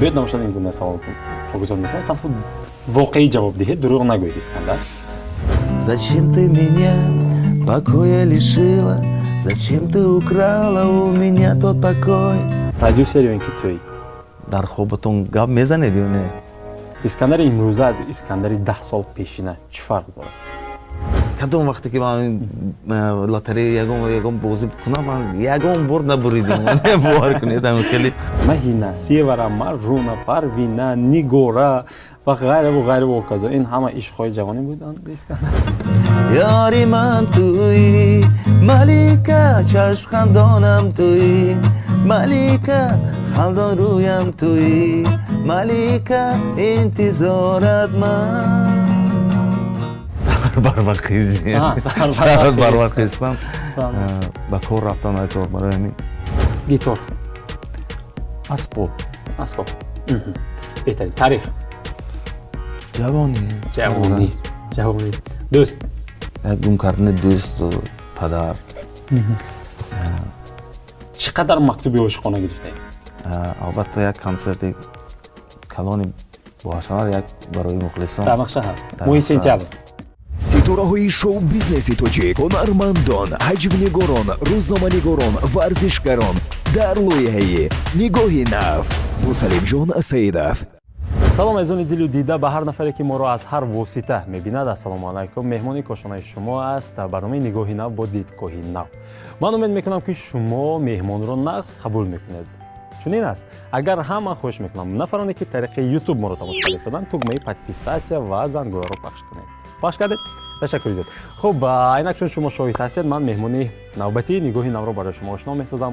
Биёед, набошад, ин гуна савол фокусот мекунам. Танҳо воқеӣ ҷавоб диҳед, дурӯғ нагӯед, Искандар. Зачем ты меня покоя лишила? Зачем ты украла у меня тот покой? Продюсер ё ин ки тӯй? Дар хобатон гап мезанед ё не? Искандари имрӯза аз Искандари 10 сол пешина чӣ фарқ дорад? Кадом вақте ки ман лотерея, ягон бозӣ кунам, ман ягон бор набуридем, бовар кунед, ҳамин хеле. Маҳина, Севара, Маржуна, Парвина, Нигора ва ғайраву ғайраву ҳоказо, ин ҳама ишқҳои ҷавонӣ буданд, Искандар? Ёри ман туӣ, малика, чашмхандонам туӣ, малика, хандон рӯям туӣ, малика, интизорат ман. Саҳар барвақт хезем. А, саҳар саҳар барвақт. Барвақт хестам. Фаҳмам. Ба кор рафтан, ба кор, барои ҳамин. Гитор? Асбоб. Асбоб. Беҳтарин таърих? Ҷавонӣ. Ҷавонӣ. Дӯст? Як гум кардани дӯсту падар. Чӣ қадар мактуби ошиқона гирифтаед? Албатта, як консерти калони боҳашамад, як барои мухлисон. Дар нақша ҳаст? Дар Моҳи нақша. сентябр. Ситораҳои шоу-бизнеси тоҷик, ҳунармандон, ҳаҷвнигорон, рӯзноманигорон, варзишгарон дар лоиҳаи «Нигоҳи нав» бо Салимҷон Саидов. Салом, азизони дилу дида, ба ҳар нафаре, ки моро аз ҳар восита мебинад. Ассалому алайкум. Меҳмони кошонаи шумо аст барномаи «Нигоҳи нав» бо дидгоҳи нав. Ман умед мекунам, ки шумо меҳмонро нағз қабул мекунед. Чунин аст? Агар ҳам, ман хоҳиш мекунам, нафароне, ки тариқи Ютуб моро тамошо карда истоданд, тугмаи подписаться ва зангӯраро пахш кунед. Пахш кардед? Ташаккури зиёд. Хуб, айнак чун шумо шоҳид ҳастед, ман меҳмони навбатии «Нигоҳи навро» барои шумо ошно месозам.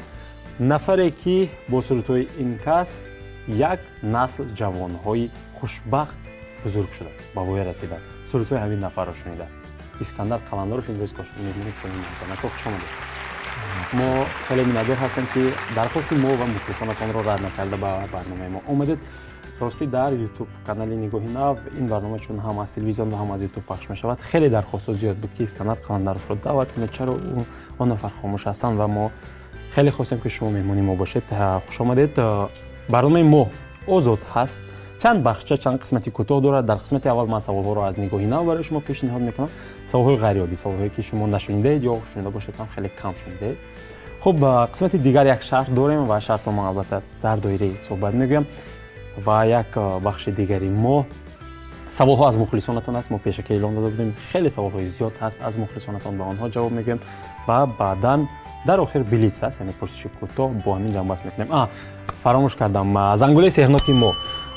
Нафаре, ки бо сурудҳои ин кас як насл ҷавонҳои хушбахт бузург шуда, ба воя расиданд, сурудҳои ҳамин нафарро шунида. Искандар Қаландаров имрӯз меҳмони кошонаи ҳастанд. Ако, хуш омадед. Мо хеле миннатдор ҳастем, ки дархости мо ва мухлисонатонро рад накарда, ба барномаи мо омадед. Ростӣ, дар Ютуб канали «Нигоҳи нав» ин барнома чун ҳам аз телевизион ва ҳам аз Ютуб пахш мешавад, хеле дархостҳо зиёд буд, ки Искандар Қаландаровро даъват кунед, чаро он нафар хомӯш ҳастанд, ва мо хеле хостем, ки шумо меҳмони мо бошед. Хуш омадед. Барномаи мо озод ҳаст, чанд бахшча, чанд қисмати кӯтоҳ дорад. Дар қисмати аввал ман саволҳоро аз «Нигоҳи нав» барои шумо пешниҳод мекунам, саволҳои ғайриоддӣ, саволҳое, ки шумо нашунидаед ё шунида бошед ҳам, хеле кам шунидаед. Хуб, қисмати дигар як шарт дорем ва шартро ман албатта дар доираи суҳбат мегӯям. Ва як бахши дигари мо саволҳо аз мухлисонатон аст. Мо пешакӣ эълон дода будем, хеле саволҳои зиёд ҳаст аз мухлисонатон, ба онҳо ҷавоб мегӯем. Ва баъдан дар охир блиц аст, яъне пурсиши кӯтоҳ. Бо ҳамин ҷамъбаст мекунем. А, фаромӯш кардам, зангулаи сеҳрноки мо.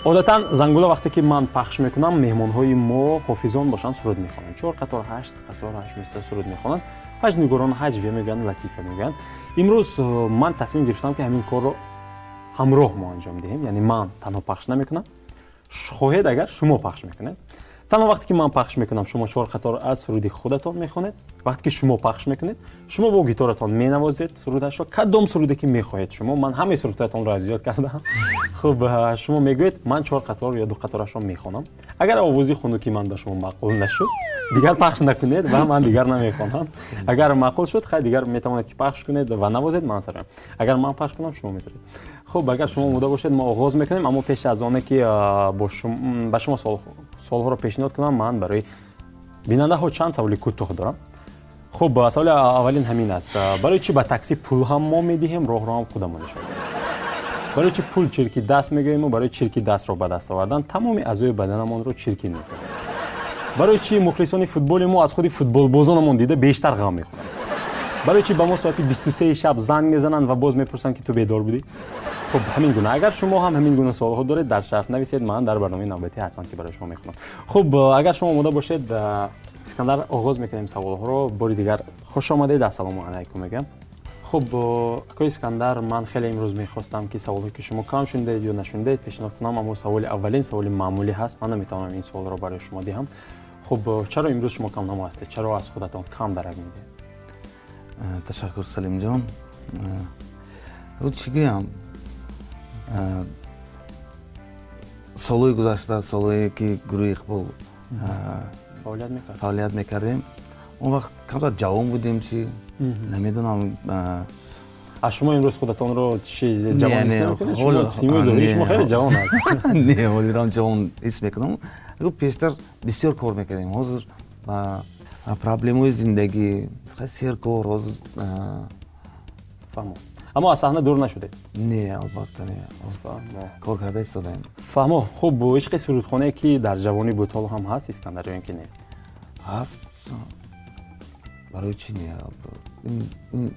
Одатан зангула вақте ки ман пахш мекунам, меҳмонҳои мо ҳофизон бошанд, суруд мехонанд, чор қатор, ҳашт қатор, ҳашт мисра суруд мехонанд, ҳаҷвнигорон ҳаҷвия мегӯянд, латифа мегӯянд. Имрӯз ман тасмим гирифтам, ки ҳамин корро ҳамроҳ мо анҷом диҳем, яъне ман танҳо пахш намекунам, хоҳед агар, шумо пахш мекунед. Танҳо вақте ки ман пахш мекунам, шумо чор қатор аз суруди худатон мехонед. Вақте ки шумо пахш мекунед, шумо бо гитаратон менавозед сурудашро, кадом суруде ки мехоҳед шумо. Ман ҳамаи сурудҳоятонро аз ёд кардам. Хуб, шумо мегӯед, ман чор қатор ё ду қаторашро мехонам. Агар овози хунуки ман ба шумо маъқул нашуд, дигар пахш накунед ва ман дигар намехонам. Агар маъқул шуд, хай, дигар метавонед, ки пахш кунед ва навозед, ман сароям. Агар ман пахш кунам, шумо месароед. Хуб, агар шумо омода бошед, мо оғоз мекунем. Аммо пеш аз оне ки ба шумо суолҳоро пешниҳод кунам, ман барои бинандаҳо чанд саволи кӯтоҳ дорам. Хуб, саволи аввалин ҳамин аст: барои чӣ ба таксӣ пул ҳам мо медиҳем, роҳро ҳам худамон нишон медиҳем? Барои чӣ пул чирки даст мегӯему барои чирки дастро ба даст овардан тамоми аъзои баданамонро чиркин мекунем? Барои чӣ мухлисони футболи мо аз худи футболбозонамон дида бештар ғам мехӯранд? Барои чӣ ба мо соати 23 шаб занг мезананд ва боз мепурсанд, ки ту бедор будӣ? Хуб, ҳамин гуна, агар шумо ҳам ҳамин гуна суолҳо доред, дар шарҳ нависед, ман дар барномаи навбатӣ ҳатман ки барои шумо мехонам. Хуб, агар шумо омода бошед, Искандар, оғоз мекунем саволҳоро. Бори дигар хуш омадед, ассалому алайкум мегӯям. Хуб, акои Искандар, ман хеле имрӯз мехостам, ки саволҳое, ки шумо кам шунидаед ё нашунидаед, пешниҳод кунам, аммо саволи аввалин саволи маъмулӣ ҳаст, ман наметавонам ин суолро барои шумо диҳам. Хуб, чаро имрӯз шумо камнамо ҳастед? Чаро аз худатон кам дарак медиҳед? Ташаккур, Салимҷон. Чӣ гӯям, солҳои гузашта, солҳое ки гурӯҳи «Иқбол» фаъолият мекардем, он вақт камтар ҷавон будем, чи намедонам. А шумо имрӯз худатонро чи ҷавон ҳис намекунед? Шумо симои зоҳирии шумо хеле ҷавон аст. Не, ҳолирам ҷавон ҳис мекунам. Пештар бисёр кор мекардем, ҳозир проблемаҳои зиндагӣ, серкор ҳозир. Фаҳмо. Аммо аз саҳна дур нашудед? Не, албатта не, кор карда истодаем. Фаҳмо. Хуб, ишқи сурудхонае ки дар ҷавонӣ буд, ҳоло ҳам ҳаст, Искандар, ё ин ки нест? Ҳаст, барои чӣ не? Ин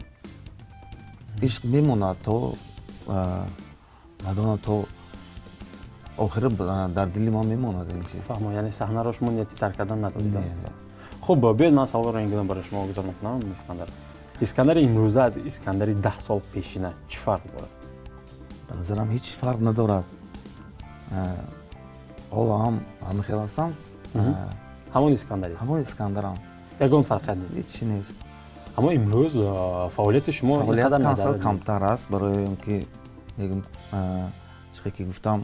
ишқ мемонад то, надонам, то охира дар дили ман мемонад ин чиз. Фаҳмо, яъне саҳнаро шумо нияти тарк кардан надоред. Хуб, биёед, ман саволро ин гуна барои шумо гузор мекунам, Искандар. Искандари имрӯза аз Искандари 10 сол пешина чӣ фарқ дорад? Ба назарам, ҳеҷ фарқ надорад. Ҳоло ҳам ҳамин хел ҳастам. Ҳамон Искандари? Ҳамон Искандарам. Ягон фарқият нест? Ҳеҷ нест. Аммо имрӯз фаъолияти шумо фаъолият камсал камтар аст, барои он ки мегӯм, чӣ ки гуфтам,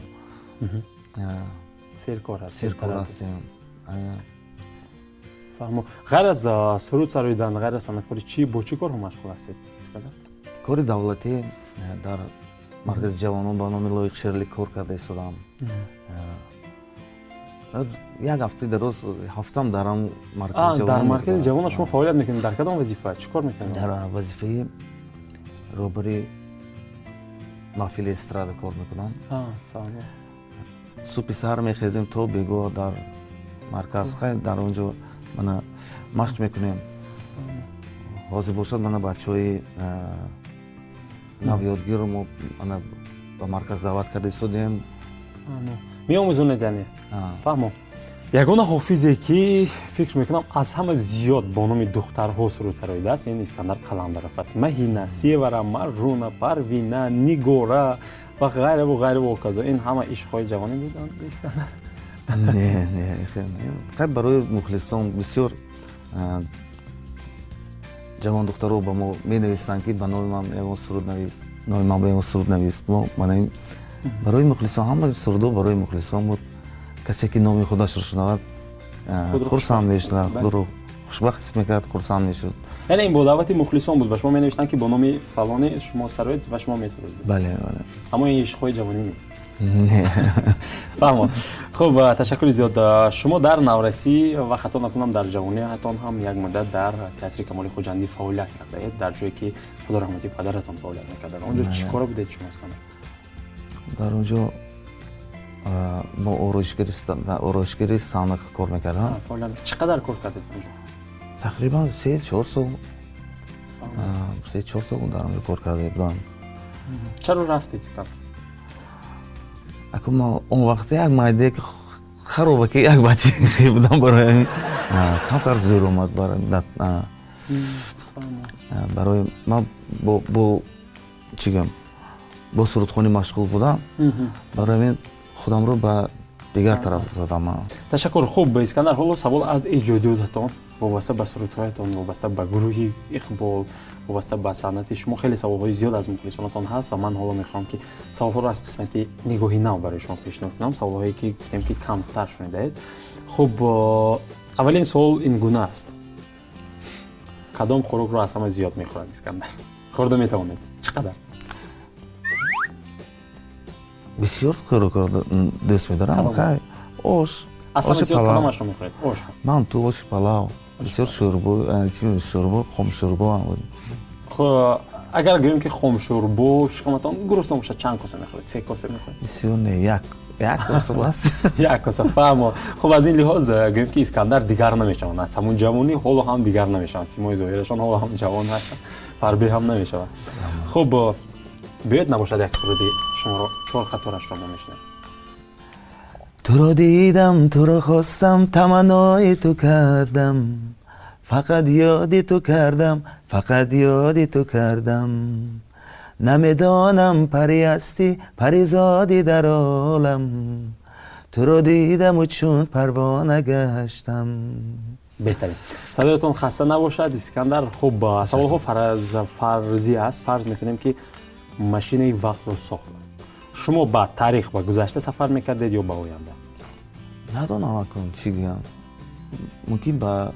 серкор аст. Серкор ҳастем. Фаҳмо. Ғайр аз суруд сароидан, ғайр аз санъаткорӣ, чӣ бо чӣ корҳо машғул ҳастед, Искандар? Кори давлатӣ, дар маркази ҷавонон ба номи Лоиқ Шералӣ кор карда истодам. Як ҳафтаи дароз ҳафтам дар ҳам маркази дар маркази ҷавонон шумо фаъолият мекунед. Дар кадом вазифа, чӣ кор мекунед? Дар вазифаи роҳбари маҳфили эстрада кор мекунам. Субҳи саҳар мехезем, то бегоҳ дар марказ, хай, дар он ҷо мана машқ мекунем. Ҳозир бошад, мана бачаҳои навёдгирро мо мана ба марказ даъват карда истодем. Меомӯзонед яъне. Фаҳмо. Ягона ҳофизе ки фикр мекунам, аз ҳама зиёд бо номи духтарҳо суруд сароидааст, ин Искандар Қаландаров аст. Маҳина, Севара, Маржуна, Парвина, Нигора ва ғайраву ғайраву ҳоказо. Ин ҳама ишқҳои ҷавонӣ буданд, Искандар? Не, не, хай, барои мухлисон бисёр ҷавон духтаро ба мо менависанд, ки ба номи ман ягон суруд навис, номи ман ба ягон суруд навис. Мо мана барои мухлисон, ҳама сурудҳо барои мухлисон буд. Касе ки номи худашро шунавад, хурсанд мешуд, худро хушбахт ҳис мекард, хурсанд мешуд. Яъне ин бо даъвати мухлисон буд, ба шумо менавиштанд, ки бо номи фалоне шумо сароед, ва шумо месароед? Бале, бале. Аммо ин ишқҳои ҷавонӣ не? Фаҳмо. Хуб, ташаккури зиёд. Шумо дар наврасӣ ва, хато накунам, дар ҷавониятон ҳам як муддат дар театри Камоли Хуҷандӣ фаъолият кардаед, дар ҷое ки худо раҳматӣ падаратон фаъолият мекарданд. Он ҷо чӣ кора будед шумо, Искандар? Дар он ҷо бо ороишгари саҳна кор мекардам. Чӣ қадар кор кардед он ҷо? Тақрибан 3-4 сол, 3-4 сол дар он ҷо кор карда будам. Чаро рафтед, Искандар? Аку ман он вақте як майдае ки хароба ки як бача будам, барои камтар зӯр омад барои ман. Бо чӣ гӯям, бо сурудхонӣ машғул будам, барои ҳамин худамро ба дигар тараф задам. Ташаккур. Хуб, Искандар, ҳоло савол аз эҷодиётатон, вобаста ба сурудҳоятон, вобаста ба гурӯҳи Иқбол, вобаста ба санъати шумо хеле саволҳои зиёд аз мухлисонатон ҳаст ва ман ҳоло мехоҳам, ки саволҳоро аз қисмати нигоҳи нав барои шумо пешниҳод кунам, саволҳое ки гуфтем, ки камтар шунидаед. Хуб, аввалин суол ин гуна аст: кадом хӯрокро аз ҳама зиёд мехӯрад Искандар, хӯрда метавонед, чӣ қадар? Бисёр хӯрокро дӯст медорам. Хай, ош. Аз ҳама зиёд кадомашро мехӯред, ош? Манту, оши палав, бисёр шӯрбо, шӯрбо, хомшӯрбо. Агар гӯем, ки хомшӯрбо, шикаматон гурусна бошад, чанд коса мехӯред? Се коса мехӯред? Бисёр не, як як коса бас. Як коса, фаҳмо. Хуб, аз ин лиҳоз гӯем, ки Искандар дигар намешаванд, аз ҳамун ҷавонӣ ҳоло ҳам дигар намешаванд, симои зоҳирашон ҳоло ҳам ҷавон ҳастанд, фарбе ҳам намешаванд. Хуб, биёед, набошад, як суруди шуморо, чор қаторашро мо мешунавем. Туро дидам, туро хостам, таманнои ту кардам, фақат ёди ту кардам, фақат ёди ту кардам. Намедонам, парӣ ҳастӣ, паризодӣ дар олам, туро дидаму чун парвона гаштам. Беҳтарин, садоятон хаста набошад, Искандар. Хуб, саволҳо фарзӣ аст. Фарз мекунем, ки машинаи вақтро сохтанд, шумо ба таърих, ба гузашта сафар мекардед ё ба оянда? Надонам, акун чӣ гӯям, мумкин ба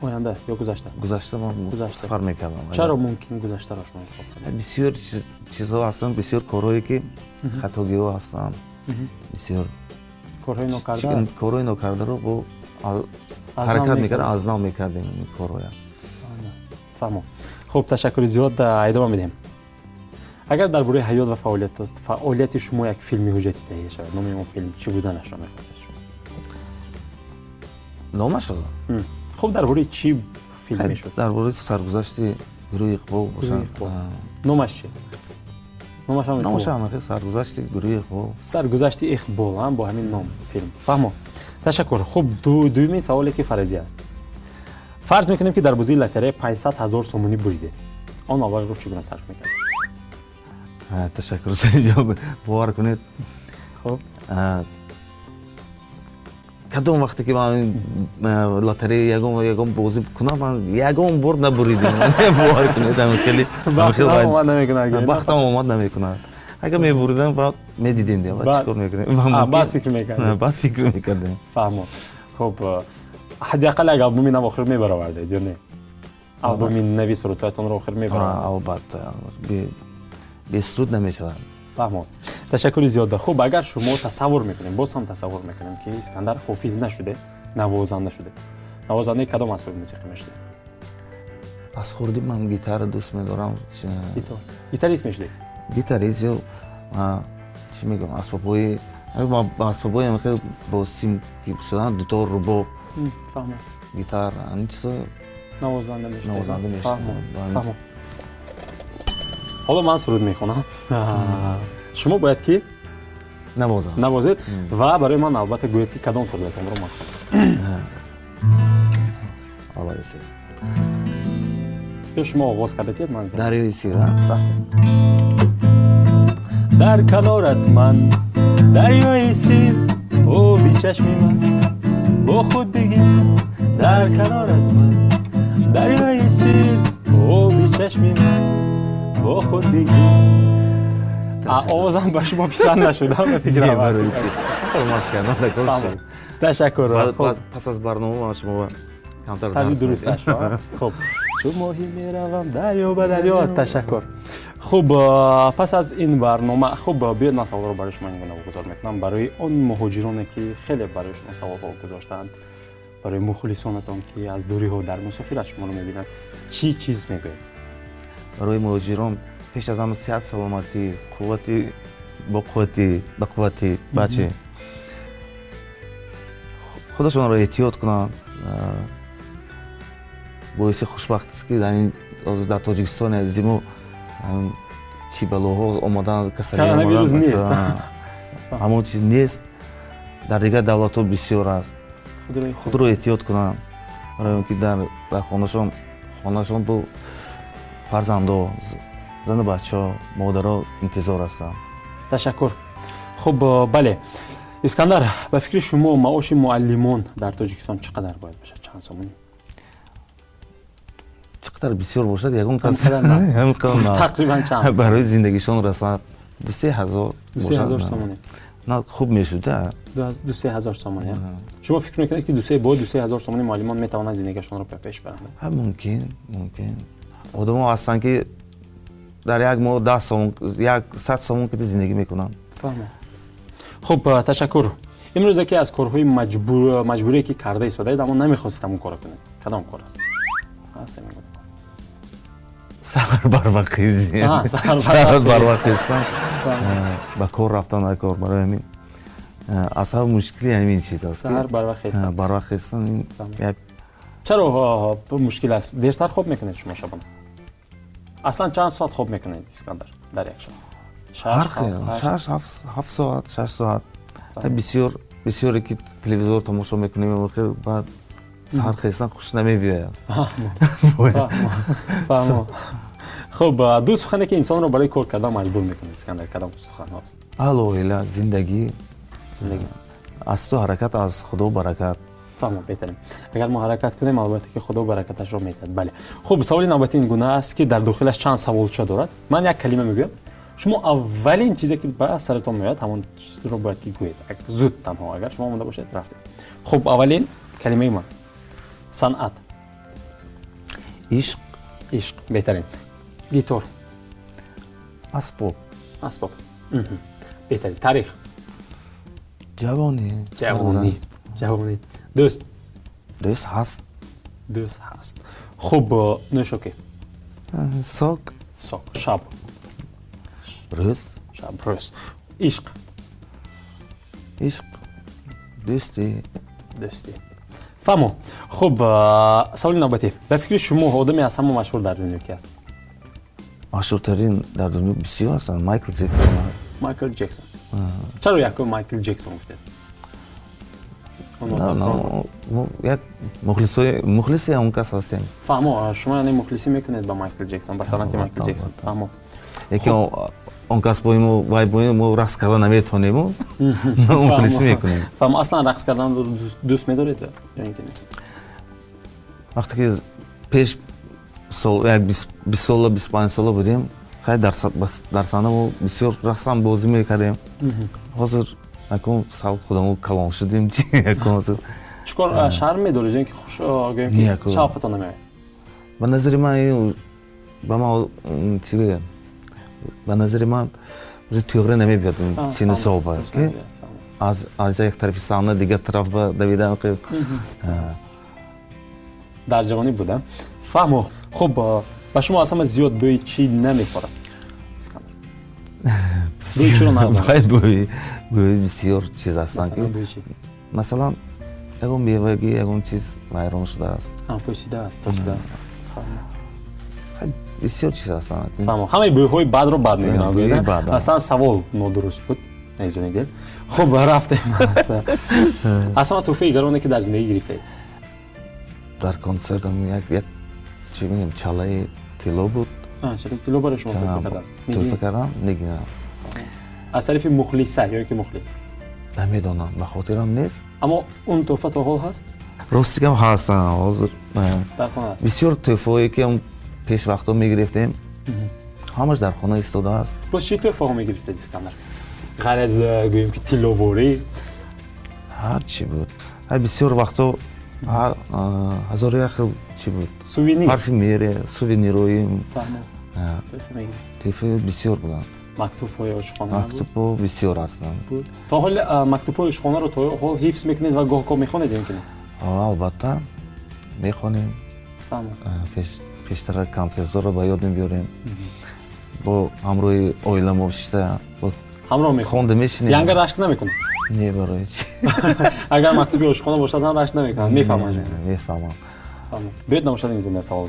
Оянда ё гузашта? Гузашта ман сафар мекардам. Чаро мумкин гузаштаро шумо интихоб кардед? Бисёр чизҳо ҳастанд, бисёр корҳое ки хатогиҳо ҳастанд, бисёр корҳои нокарда аст. Корҳои нокардаро бо ҳаракат мекардам, аз нав мекардем ин корҳоя. Фаҳмо. Хуб, ташаккури зиёд, идома медиҳем. Агар дар бораи ҳаёт ва фаъолияти шумо як филми ҳуҷҷатӣ таҳия шавад, номи он филм чӣ буданашро мехостед шумо? Номашро? Хуб, дар бораи чӣ филм мешуд? Дар бораи саргузашти гурӯҳи Иқбол бошад. Номаш чи? Номаш ҳам саргузашти гурӯҳи Иқбол. Саргузашти Иқбол, бо ҳамин ном филм. Фаҳмо. Ташаккур. Хуб, дуюмин саволе ки фарзӣ аст. Фарз мекунем ки дар бозии лотерея 500 ҳазор сомонӣ буридед. Он маблағро чӣ гуна сарф мекардед? Ташаккур, Ҳусейнҷон, бовар кунед. Хуб. Кадом вақте ки ман лотерея ягон бозӣ кунам, ман ягон бор набуридем. Бовар кунед, хеле бахтам омад намекунад. Бахтам омад намекунад. Агар мебуридам, баъд медидем, баъд чӣ кор мекунем? Баъд фикр мекардем. Баъд фикр мекардем. Фаҳмо. Хуб, ҳадди ақал як албоми нав охир мебаровардед ё не? Албоми нави сурудҳоятонро охир мебаровардед? Албатта, бесуруд намешавад. Фаҳмо. Ташаккури зиёд. Хуб, агар шумо тасаввур мекунем, боз ҳам тасаввур мекунем ки Искандар ҳофиз нашуде, навозанда шуде, навозандаи кадом асбоби мусиқӣ мешудед? Аз хурдӣ ман гитара дӯст медорам. Гитарист мешудед? Гитарист ё чӣ мегӯям, асбобҳои хел бо сим ки шудан, дутор, рубоб, гитара, ҳамин чизо. Навозанда мешудед? Навозанда мешудам. Фаҳмо. Ҳоло ман суруд мехонам, шумо бояд ки навозам, навозед ва барои ман албатта гӯед ки кадом сурудатонро ман хонам. Ё шумо оғоз кардатед, ман Дарёи сир. Рафтем. Дар канорат ман дарёи сир, оби чашми ман бо худ бигир. Дар канорат ман дарёи сир, оби чашми ман бо худ бигир. Овозам ба шумо писанд нашуда, ба фикрам. Ташаккур. Пас аз барнома ман шумо камтар таби дуруст нашуд. Хуб, чун моҳӣ меравам дарё ба дарё. Ташаккур. Хуб, пас аз ин барнома, хуб, биёед ман саволро барои шумо ин гуна гузор мекунам. Барои он муҳоҷироне ки хеле барои шумо саволҳо гузоштаанд, барои мухлисонатон ки аз дуриҳо дар мусофират шуморо мебинанд, чӣ чиз мегӯед? Барои муҳоҷирон пеш аз ҳама сиҳат, саломатӣ, қуввати, бо қуввати, ба қуввати бачи худашонро эҳтиёт кунанд. Боиси хушбахтист ки дар Тоҷикистони азизи мо чӣ балоҳо омадан, касалиҳо нест, ҳамон чиз нест. Дар дигар давлатҳо бисёр аст. Худро эҳтиёт кунанд, барои он ки дар хонашон бо фарзандо, зану бачаҳо, модаро интизор ҳастанд. Ташаккур. Хуб, бале, Искандар, ба фикри шумо маоши муаллимон дар Тоҷикистон чӣ қадар бояд бошад, чанд сомонӣ? Чӣ қадар бисёр бошад, ягон кас тақрибан чанд барои зиндагишон расад, 2-3 ҳазор. 2-3 ҳазор сомонӣ на хуб мешуд. 2-3 ҳазор сомонӣ. Шумо фикр мекунед ки бо 2-3 ҳазор сомонӣ муаллимон метавонанд зиндагиашонро ба пеш баранд? Мумкин. Одамо ҳастанд ки дар як моҳ 10 сомон, 100 сомон ки зиндагӣ мекунанд. Фаҳмам. Хуб, ташаккур. Имрӯз яке аз корҳои маҷбурие ки карда истодаед, аммо намехостед ҳамон корро кунед, кадом кор аст? Ҳаст ҳамин гуна кор? Саҳар барвақт хезем. Саҳар барвақт хезтан, ба кор рафтан, ба кор. Барои ҳамин аз ҳама мушкили ҳамин чиз аст. Саҳар барвақт хезтан. Барвақт хезтан ин як. Чаро мушкил аст? Дертар хоб мекунед шумо шабона? Аслан чанд соат хоб мекунед, Искандар, дар як шаб? Ҳар хел, 6, 7 соат, 6 соат. Бисёре ки телевизор тамошо мекунем, баъд саҳар хезтан хуш намебиёяд. Фаҳмо. Хуб, ду сухане ки инсонро барои кор кардан маҷбур мекунад, Искандар, кадом суханҳост? Аҳлу оила, зиндагӣ. Зиндагӣ. Аз ту ҳаракат, аз Худо баракат. Фаҳмо, беҳтарин. Агар мо ҳаракат кунем, албатта ки Худо баракаташро медиҳад. Бале. Хуб, саволи навбатӣ ин гуна аст ки дар дохилаш чанд саволча дорад. Ман як калима мегӯям, шумо аввалин чизе ки ба саратон меояд, ҳамон чизро бояд ки гӯед. Зуд танҳо, агар шумо омода бошед, рафтем. Хуб, аввалин калимаи ман санъат. Ишқ. Ишқ, беҳтарин. Гитор. Асбоб. Асбоб, беҳтарин. Таърих. Ҷавонӣ. Ҷавонӣ, ҷавонӣ. Дӯст. Дӯст ҳаст. Дӯст ҳаст. Хуб, нӯшокӣ. Сок. Сок. Шаб. Рӯз. Шаб, рӯз. Ишқ. Ишқ, дӯстӣ. Дӯстӣ, фаҳмо. Хуб, саволи навбатӣ: ба фикри шумо, одаме аз ҳама машҳур дар дунё ки аст? Машҳуртарин дар дунё бисёр ҳастанд. Майкл Ҷексон аст. Майкл Ҷексон. Чаро якум Майкл Ҷексон гуфтед? Як мухлиси он кас ҳастем. Фаҳмо, шумо яъне мухлисӣ мекунед ба Майкл Ҷексон, ба санъати Майкл Ҷексон. Фаҳмо. Яке он кас бо мо, вай бо мо рақс карда наметавонему, мухлисӣ мекунем. Фаҳмо. Аслан рақс карданро дӯст медоред ё ин ки не? Вақте ки пеш сол, як 20 сола, 25 сола будем, хай, дар саҳна мо бисёр рақсам бозӣ мекардем. Ҳозир акун сал худамо калон шудем, акун ҳозир. Чикор, шарм медоред ё ин ки хуш, гӯем ки шавқатон намеояд? Ба назари ман, ба ман чӣ гӯям, ба назари ман тӯғри намебиёд синну солба, аз як тарафи саҳна дигар тараф ба давидан. Дар ҷавонӣ буда. Фаҳмо. Хуб, ба шумо аз ҳама зиёд бӯи чӣ намехӯрад? Бӯи чиро нағз? Бӯи бисёр чиз ҳастанд ки, масалан, ягон мевагӣ, ягон чиз вайрон шудааст. Пӯсидааст, тосидааст. Бисёр чиз ҳастанд. Фаҳмо, ҳамаи бӯйҳои бадро бад мебинам. Аслан савол нодуруст буд, азизони дил. Хуб, рафтем. Аз ҳама тӯҳфаи гароне, ки дар зиндагӣ гирифтаед? Дар консертам як, чӣ мегӯям, чалаи тилло буд. Чалаи тилло барои шумо тӯҳфа карданд? Тӯҳфа кардам, нигина. Аз тарафи мухлиса ё ки мухлис? Намедонам, ба хотирам нест. Аммо он тӯҳфа то ҳол ҳаст? Рости гап, ҳастам ҳозир. Дар хона аст. Бисёр тӯҳфаое ки пешвақтҳо мегирифтем, ҳамаш дар хона истодааст. Боз чӣ тӯҳфаҳо мегирифтед, Искандар, ғайр аз, гӯем ки, тилловорӣ? Ҳар чӣ буд. Бисёр вақтҳо ҳазору як хел чӣ буд. Сувенир. Парфюмерия, сувенирҳои, тӯҳфаи бисёр буданд. Мактубҳои ошиқона? Мактубҳо бисёр ҳастанд. То ҳол мактубҳои ошиқонаро то ҳол ҳифз мекунед ва гоҳ-гоҳ мехонед ё ки не? Албатта, мехонем. Пештара консертҳоро ба ёд мебиёрем, бо ҳамроҳи оила мо шишта ҳамроҳ мехонед? Хонда мешинем. Янга рашк намекунед? Не, барои чи? Агар мактуби ошиқона бошад ҳам рашк намекунанд, мефаҳманд. Мефаҳмам. Биёед, набошад, ин гуна савол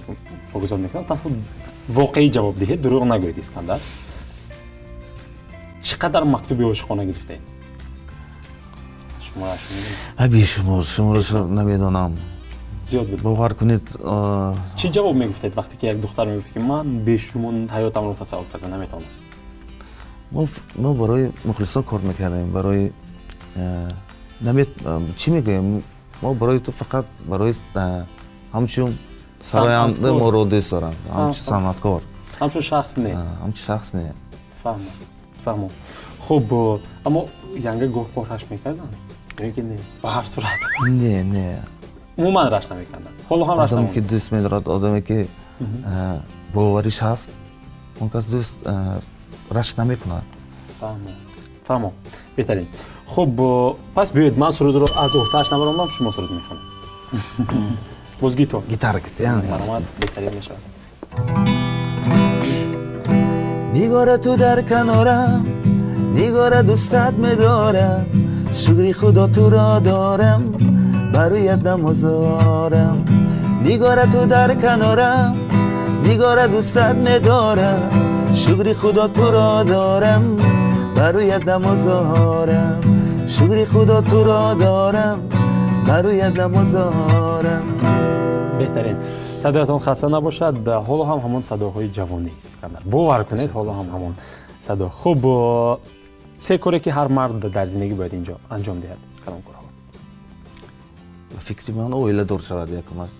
фогузор мекунам. Танҳо воқеӣ ҷавоб диҳед, дурӯғ нагӯед. Искандар, чӣ қадар мактуби ошиқона гирифтаед? Бешумор, шуморашро намедонам. Зиёд буд. Бовар кунед. Чӣ ҷавоб мегуфтед, вақте ки як духтар мегуфт, ки ман бе шумо ҳаётамро тасаввур карда наметавонам? Мо барои мухлисон кор мекардем, барои чӣ мегӯем, мо барои ту, фақат барои ҳамчун сароянда моро дӯст доранд, ҳамчун санъаткор. Ҳамчун шахс не? Ҳамчун шахс не. Фаҳмам, фаҳмам. Хуб, аммо янга гоҳ-гоҳ рашк мекарданд ё ки не, ба ҳар сурат? Не, не. Умуман рашк намекарданд, ҳоло ҳам рашк? Одаме ки дӯст медорад, одаме ки бовариш ҳаст, он кас дӯст рашк намекунад. Фаҳмам, фаҳмам, беҳтарин. Хуб, пас биёед, ман сурудро аз уҳдааш набаромадам, шумо суруд мехонед. Боз гитор. Гитара. Марҳамат, беҳтарин мешавад. Нигора, ту дар канорам, нигора, дӯстат медорам, шукри Худо, туро дорам, бароят намозорам. Нигора, ту дар канорам, нигора, дӯстат медорам, шукри Худо, туро дорам, бароят намозорам, шукри Худо, туро дорам, бароят намозорам. Беҳтарин. Садоятон хаста набошад. Ҳоло ҳам ҳамон садоҳои ҷавонӣ, Искандар, бовар кунед, ҳоло ҳам ҳамон садо. Хуб, се коре, ки ҳар мард дар зиндагӣ бояд инҷо анҷом диҳад, кадом корҳо? Ба фикри ман, оиладор шавад якумаш.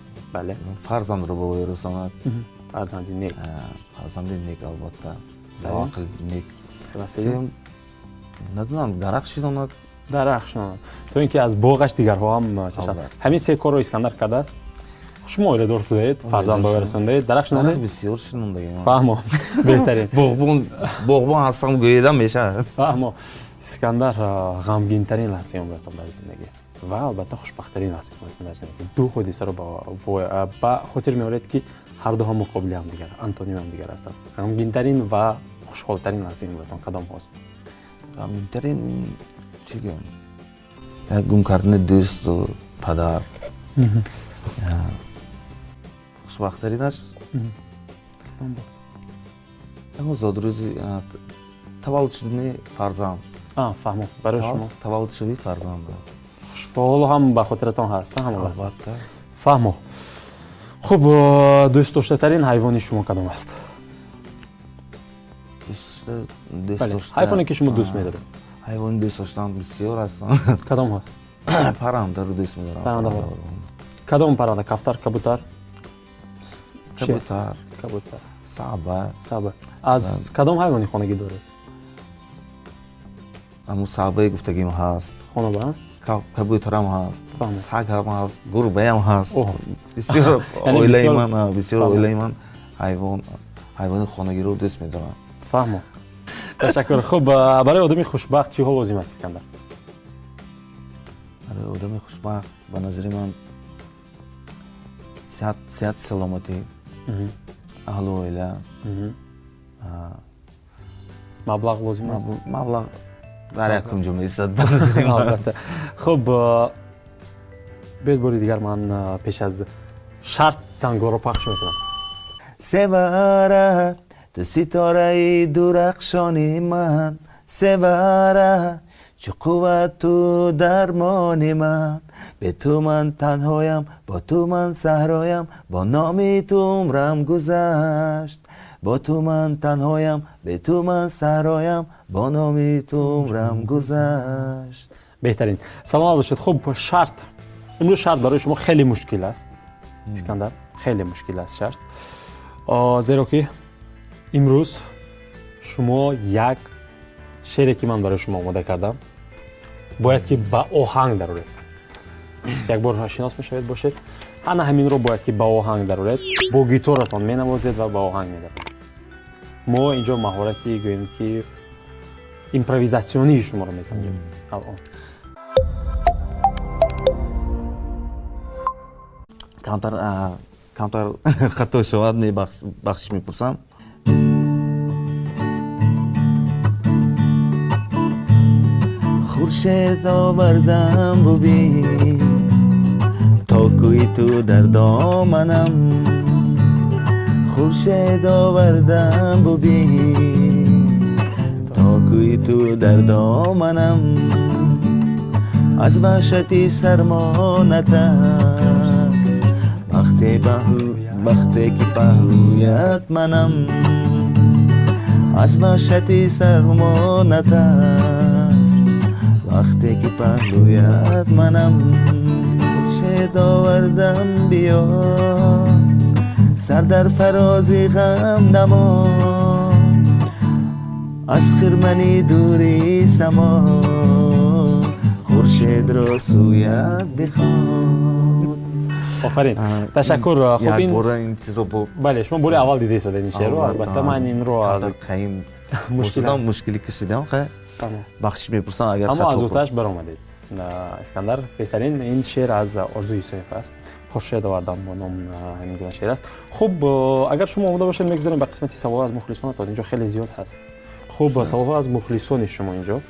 Фарзандро ба воя расонад. Фарзанди нек. Фарзанди нек, албатта, ақл нек. Надонам, дарахт шинонад. Дарахт шинонад, то ин ки аз боғаш дигарҳо ҳам чашанд. Ҳамин се корро Искандар кардааст. Шумо оиладор шудаед, фарзанд ба расондаед, дарахт шинондаед? Бисёр шинондагим. Фаҳмо, беҳтарин. Боғбон ҳастам гӯедам мешавад. Фаҳмо. Искандар, ғамгинтарин лаҳзаи умратон дар зиндагӣ ва албатта хушбахттарин лаҳзаи умратон дар зиндагӣ. Ду ҳодисаро ба хотир меоред, ки ҳар ду ҳам муқобили ҳамдигар, антоними ҳамдигар ҳастанд. Ғамгинтарин ва хушҳолтарин лаҳзаи умратон кадомҳост? Ғамгинтарин чӣ гӯям, як гум кардани дӯсту падар. Хушбахттаринаш ягон зодрӯзи таваллуд шудани фарзанд. Фаҳмо, барои шумо таваллуд шуди фарзанд. Ҳоло ҳам ба хотиратон ҳаст? Албатта. Фаҳмо. Хуб, дӯстдоштатарин ҳайвони шумо кадом аст? Ҳайвоне ки шумо дӯст медоред. Ҳайвони дӯст доштам бисёр ҳастанд. Кадом ҳаст? Паррандаро дӯст медорам. Кадом парранда? Кафтар, кабутар? Кабутар. Кабутар. Саба. Саба. Аз кадом ҳайвони хонагӣ доред? Ҳамун сабае гуфтагим ҳаст. Хонаба? Кабутарам ҳаст, саг ҳам ҳаст, гурбаям ҳаст. Бисёр оилаи ман, бисёр оилаи ман ҳайвони хонагиро дӯст медорам. Фаҳмо. Ташаккур. Хуб, барои одами хушбахт чиҳо лозим аст, Искандар? Барои одами хушбахт ба назари ман сиҳат, саломатӣ, аҳлу оила. Маблағ лозим аст? Маблағ дар якум ҷо меистад ба назари ман. Албатта. Хуб, биёед бори дигар ман пеш аз шарт зангҳоро пахш мекунам. Севара, ту ситораи дурахшони ман, севара, чӣ қуввату дармони ман. Бе ту ман танҳоям, бо ту ман саҳроям, бо номи ту умрам гузашт. Бо ту ман танҳоям, бе ту ман саҳроям, бо номи ту умрам гузашт. Беҳтарин. Саломат бошед. Хуб, шарт. Имрӯз шарт барои шумо хеле мушкил аст, Искандар, хеле мушкил аст шарт, зеро ки имрӯз шумо як шере ки ман барои шумо омода кардам бояд ки ба оҳанг дароред. Як бор шинос мешавед бошед, ана ҳаминро бояд ки ба оҳанг дароред, бо гитаратон менавозед ва ба оҳанг медароред. Мо инҷо маҳорати гӯем ки импровизатсионии шуморо месанҷем алон. Камтар хато шавад, бахшиш мепурсам. Хуршед овардам бубин, то кӯи ту дар доманам. Хуршед овардам бубин, то кӯи ту дар доманам. Аз ваҳшати сармо натарс, вақте ки паҳлӯят манам. Аз ваҳшати сармо натарс, вақте ки паҳлӯят манам. Хуршед овардам биё, сар дар фарози ғам намон. Аз хирмани дури само хуршедро сӯят бихон. Офарин, ташаккур. Хуб, ин бора ин чизро бо бале, шумо бори аввал дида истодед ин шеърро. Албатта ман инро аз мушкилӣ кашидам, бахшиш мепурсам агар аммо хато. Аз оташ баромадед, Искандар. Беҳтарин. Ин шеър аз Орзу Исоев аст, Хуршед овардам бо ном ҳамин гуна шеър аст. Хуб, агар шумо омода бошед, мегузарем ба қисмати саволҳо аз мухлисон. То инҷо хеле зиёд ҳаст. Хуб, саволҳо аз мухлисони шумо инҷо.